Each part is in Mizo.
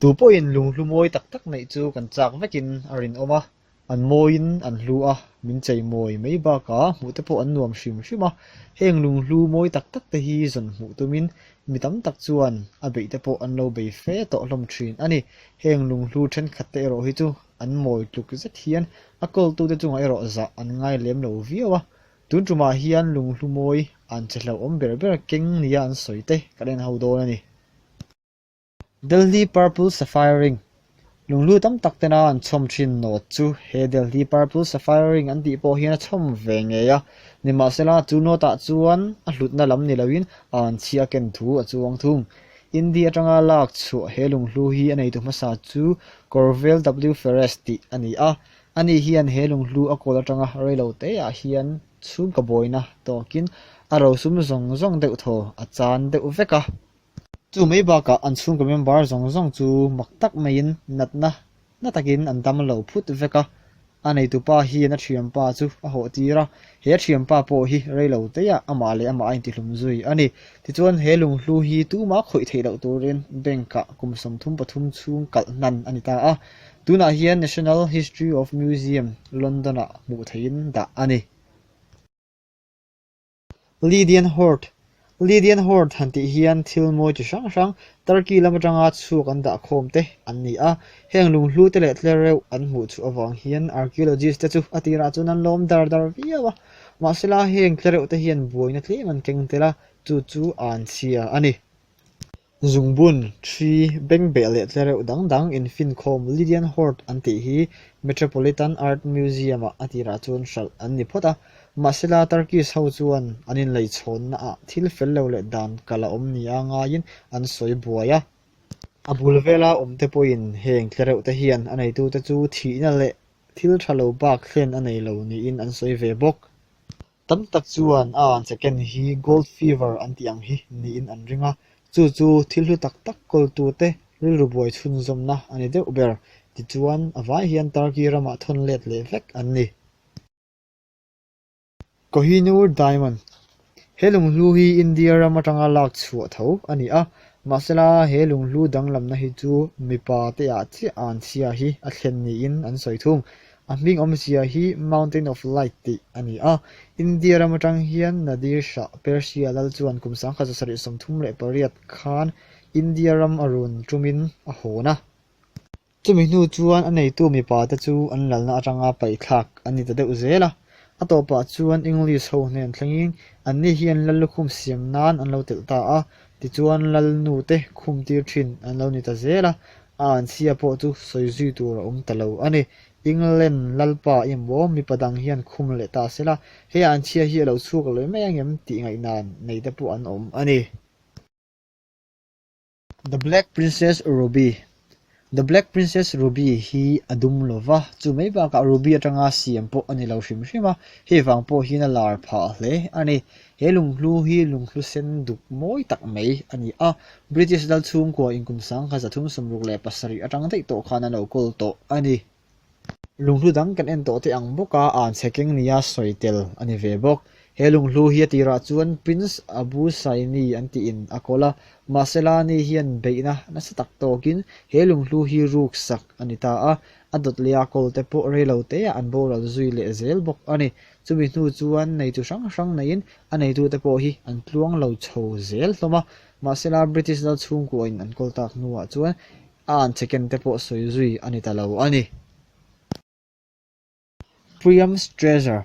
Tu pawhin lunghlu mawi tak tak neih chu kan chak vekin a rinawm a, an mawiin an hlu a, min chei mawi mai bakah hmuh te pawh an nuam hrim hrim a. Heng lunghlu mawi tak tak te hi zawn hmuh tumin mi tam tak chuan a beih te pawh an lo bei fe tawh hlawm thin a ni. Heng lunghlu thenkhat te erawh hi chu an mawi tluk zet hian a kawltute chungah erawh zah an ngai lem lo viau a. Tun tumah hian lunghlu mawi an che hlauhawm ber ber keng nia an sawi te kan en ho dawn a ni. Delhi Purple Sapphire Ring, Lunghlu tam tak tena an chhawm thin nawt chu he Delhi Purple Sapphire Ring an tih pawh hian a chhawm ve ngei a, nimahsela chu nawtah chuan a hlutna lam ni loin a an chhia ken thu a chuang thung. India atanga lak chhuah he lunghlu hi a neitu hmasa chu Corvell W Ferres tih a ni a, ani hian he lunghlu a kawl atanga reilo teah hian chhungkaw buaina tawkin a rosum zawng zawng deuh thaw a chan deuh vek a. Chu mai bakah an chhungkaw member zawng zawng chu mak tak maiin natna na takin an dam lo phut vek a, a neitupa hian a thianpa chu a hawh tir a, he a thianpa pawh hi rei lo teiah amah leh amah a intihlum zui a ni. Tichuan he lunghlu hi tumah khawih theih loh turin bank-ah kum 33 chhung kalh hnan a ni ta a, tunah hian National History of Museum, London-ah hmuh theihin dah a ni. Lydian Horde Lydian Horde han tih hian thil mawi chi hrang hrang Turkey lam atanga chhuak an dah khawm te an ni a. Heng lunghlu te leh tlereuh an hmuh chhuah avang hian archaeologist te chu a tirah chuan an lawm dar dar viau a. Mahsela heng tlereuh te hian buaina tlem an keng tel a, chu chu an chhia a ni. Zungbun, ṭhi, bengbeh leh tlereuh dang dang infinkhawm Lydian Horde an tih hi Metropolitan Art Museum-ah a tirah chuan hralh an ni phawt a. Mahsela Turkish ho chuan an inleichhawnnaah thil fel lo leh dan kal a awm nia ngaiin an sawi buai a. A bul vela awmte pawhin heng tlereuh te hian a neitute chu thihna leh thil tha lo bak thlen a nei lo niin an sawi ve bawk. Tam tak chuan a an second hi gold fever an tih ang hi niin an ring a, chu chu thil hlu tak tak kawltute rilru buai chhunzawmna a ni deuh ber. Tichuan, a vai hian Turkey ramah thawn let leh vek an ni. Kohinoor Diamond He lunghlu hi India ram atanga lak chhuah tho a ni a, mahsela he lunghlu danglamna hi chu mipa teah chiah an chhia hi a thlen niin an sawi thung. A hming awmzia hi Mountain of Light tih a ni a. India ram atang hian Nadir Shah, Persia lal chuan kum 1738 khan India ram a run tumin a hawn a. Chumi hnu chuan a neitu mipa te chu an lalna atanga paihthlak an ni ta deuh zel a. A tawpah chuan English ho hnen thlengin anni hian lal lukhum siam nan an lo telh ta a, tichuan lal nu te khum tir thin an lo ni ta zel a. A anchhia pawh chu sawi zui tur a awm ta lo a ni. England lalpa emaw mipa dang hian khum leh ta sela, he anchhia hi a lo chhuak leh mai angem tih ngaihnan nei te pawh an awm a ni. The Black Princess Ruby The Black Princess Ruby hi a dum lo va, chu mai bakah ruby atanga siam pawh a ni lo hrim hrim a, hei vang pawh hian a lar phah hle a ni. He lunghlu hi lunghlu sen duk mawi tak mai a ni a, British lal chhungkua inkum 1367 atang daih tawh khan an lo kawl tawh a ni. Lunghlu dang kan en tawh te ang bawka an chhe keng nia sawi tel a ni ve bawk. He lunghlu hi a tirah chuan Prince Abu Saini an tiin a kawl a, mahsela ni hian beihna nasa tak tawkin he lunghlu hi ruk sak a ni ta a, a dawt leh a kawl te pawh reilo teah an boral zui leh zel bawk a ni. Chumi hnu chuan neitu hrang hrang neiin a neitute pawh hi an tluang lo chho zel hlawm a, mahsela British lal chhungkuain an kawl tak hnuah chuan a an chhe ken te pawh sawi zui a ni ta lo a ni. Priam's Treasure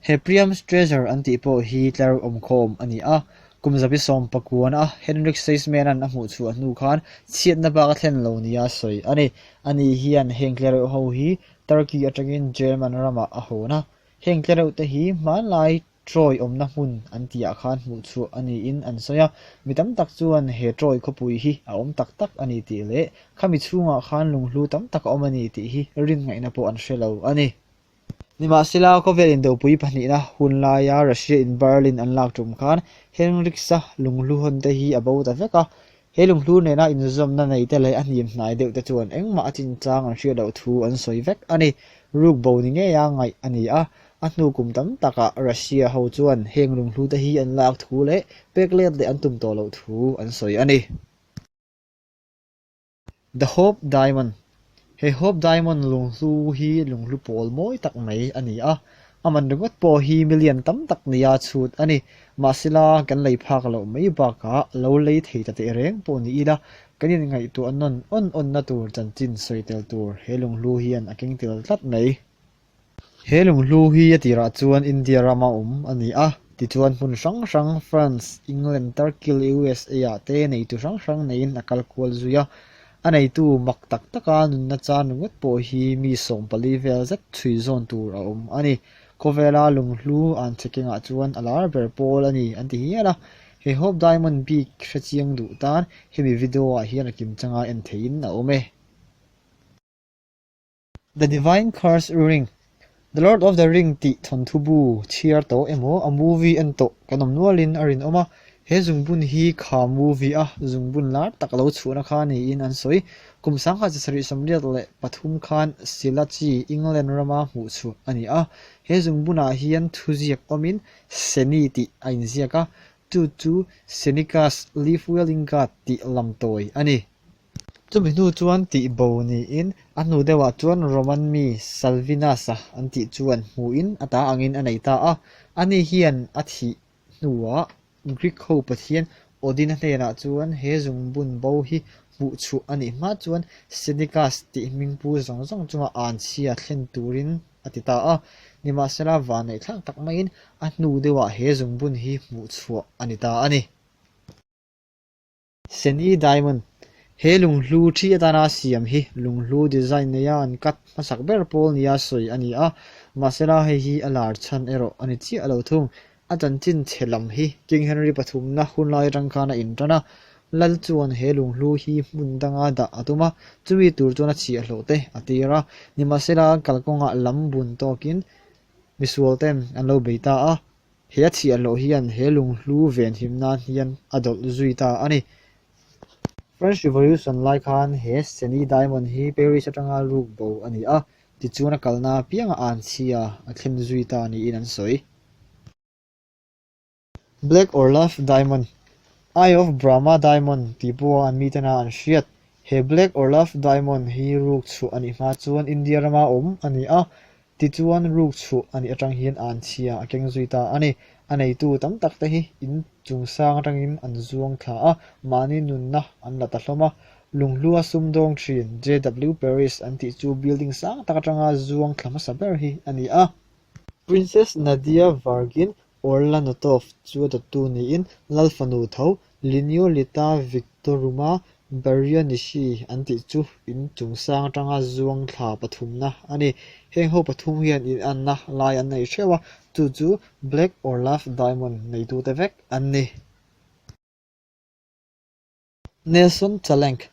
He Priam's Treasure an tih pawh hi tlar awmkhawm a ni a, kum zabi sawm pakuana Henrik Seisman-a'n a hmuh chhuah hnu khan chhiatna bak a thlen lo nia sawi a ni. Ani hian heng tlereuh ho hi Turkey atangin German ramah a hawn a, heng tlereuh te hi hmanlai Troy awmna hmun an tihah khan hmuh chhuah a niin an sawi a, mi tam tak chuan he Troy khawpui hi a awm tak tak a ni tih leh khami chhungah khan lunghlu tam tak a awm a ni tih hi rin ngaihna pawh an hre lo a ni. Nimahsela, khawvel indopui pahnihna hun laia Russia in Berlin an lak tum khan Henriks-a lunghlu hawn te hi a bo ta vek a, He lunghlu nena inzawmna neite leh a hnim hnai deuhte chuan engmah a chinchang an hriat loh thu an sawi vek a ni. Ruk bo ni ngeia ngaih a ni a, a hnu kum tam takah Russia ho chuan heng lunghlute hi an lak thu leh pek let leh an tum tawh loh thu an sawi a ni. The Hope Diamond, He Hope Diamond lunghlu hi lunghlu pawl mawi tak mai a ni a, a man ringawt pawh hi million tam tak nia chhut a ni. Mahsela, kan lei phak loh mai bakah lo lei thei ta teh reng pawh ni ila, kan inngaihtuah nawn awn awnna tur chanchin sawi tel tur he lunghlu hian a keng tel tlat mai. He lunghlu hi a tirah chuan India rama awm a ni a, tichuan hmun hrang hrang France, England, Turkey leh USA ah te neitu hrang hrang neiin a kal kual zui a. A neitu mak tak taka nunna chan ringawt pawh hi mi 14 vel zet chhui zawn tur a awm a ni. Khawvela lunghlu an che kengah chuan a lar ber pawl a ni an ti hial a. He Hope Diamond bik hrechiang duh tan hemi video ah hian a kimchanga en theihin a awm e. The Divine Curse Ring, The Lord of the Ring tih thawnthu bu chhiar tawh emaw a movie en tawh kan awm nualin a rinawm a, he zungbun hi kha movie a zungbun lar tak lo chhuahna kha niin an sawi. Kum 1773 khan Silachi, England rama hmuh chhuah a ni a, he zungbunah hian thuziak awmin Seni tih a inziak a, chu chu Seneca's Live Well in God tih lamtawi a ni. Chumi hnu chuan tihbo niin a hnu deuhah chuan Roman mi Salvinus-a an tih chuan hmuhin a ta angin a nei ta a. Ani hian a thih hnuah Greek ho pathian Odin-a hnenah chuan he zungbun bo hi hmuhchhuah a nih hma chuan Seneca's tih hmingpu zawng zawng chunga anchhia thlen turin a ti ta a. Nimahsela vanneihthlak tak maiin a hnu deuhah he zungbun hi hmuhchhuah a ni ta a ni. Seni Diamond, He lunghlu thi atana siam hi lunghlu design neia an cut hmasak ber pawl nia sawi a ni a, mahsela hei hi a lar chhan erawh a ni chiah lo thung. A chanchin chhe lam hi King Henry pathumna hunlai atang khan a intan a, Lal chuan he lunghlu hi hmun danga dah a tum a, chumi tur chuan a chhiahhlawh te a tir a, nimahsela kalkawngah lam bun tawkin misual ten an lo bei ta a. He a chhiahhlawh hian he lunghlu venhim nan hian a dawlh zui ta a ni. French Revolution lai khan he Seni Diamond hi Paris atanga ruk bo a ni a, tichuan a kalna apianga anchhia a thlen zui ta niin an sawi. Black Orlov Diamond, Eye of Brahma Diamond tih pawha an mitena an hriat. He Black Orlov Diamond hi ruk chhuah a nih hma chuan India rama awm a ni a, Tichuan ruk chhuah a nih atang hian anchhia a keng zui ta a ni. A neitu tam tak te hi in chung sang atangin an zuang thla a, mahni nunna an la ta hlawm a. Lunghlua sumdawng thin JW Paris an tih chu building sang tak atanga zuang thla hmasa ber hi a ni a. Princess Nadia Vargin Orlanotov chu a dawttu niin Lal fanu tho Liniolita Victoruma Baryonishi an tih chu in chung sang atanga zuang thla pathumna a ni. Heng ho pathum hian inanna lai an nei theuh a, chu chu Black Orlov Diamond neitute vek an ni. Nelson Chalenk,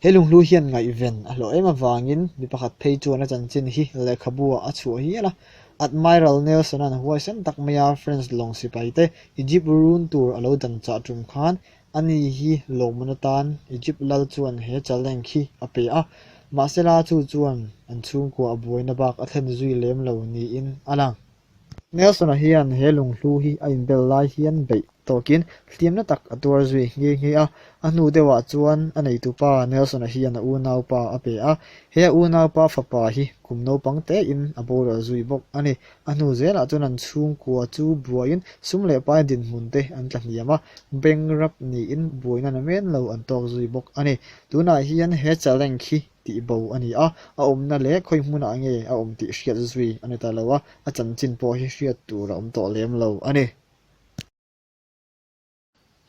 He lunghlu hian ngaihven a hlawh em avangin mi pakhat phei chuan a chanchin hi lehkhabu-ah a chhuah hial a. Admiral Nelson-a'n huaisen tak maia French lawng sipaite Egypt run tur a lo dan chah tum khan ani hi lawmman atan Egypt lal chuan he Chalenk hi a pe a, mahsela chu chuan an chhungkua a buaina bak a thlen zui lem lo niin a lang. Nelson-a hian he lunghlu hi a inbel lai hian beih tawkin hliamna tak a tuar zui nghe nghe a, a hnu deuhah chuan a neitupa Nelson-a hian a unaupa a pe a, he a unaupa fapa hi kum naupang tein a boral zui bawk a ni. A hnu zelah chuan an chhungkua chu buaiin sum leh pai dinhmun te an tla hniam a, bank rap niin buaina na men lo an tawk zui bawk a ni. Tunah hian he challenge hi tih bo a ni a, a awmna leh khawi hmunah nge a awm tih hriat zui a ni ta lo a, a chanchin pawh hi hriat tur a awm tawh lem lo a ni.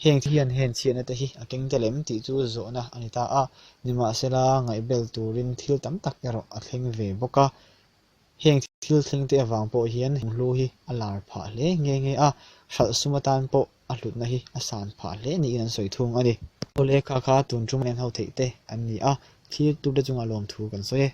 Heng hian heng chhiatna te hi a keng tel em tih chu zawhna a ni ta a, nimahsela ngaihbel turin thil tam tak erawh a thleng ve bawk a. Heng thil thleng te avang pawh hian hlu hi a lar phah hle nghe nghe a, hralh sum atan pawh a hlutna hi a san phah hle niin an sawi thung a ni. Awle kha kha tun tum en ho theih te an ni a, thlir tute chungah lawmthu kan sawi e.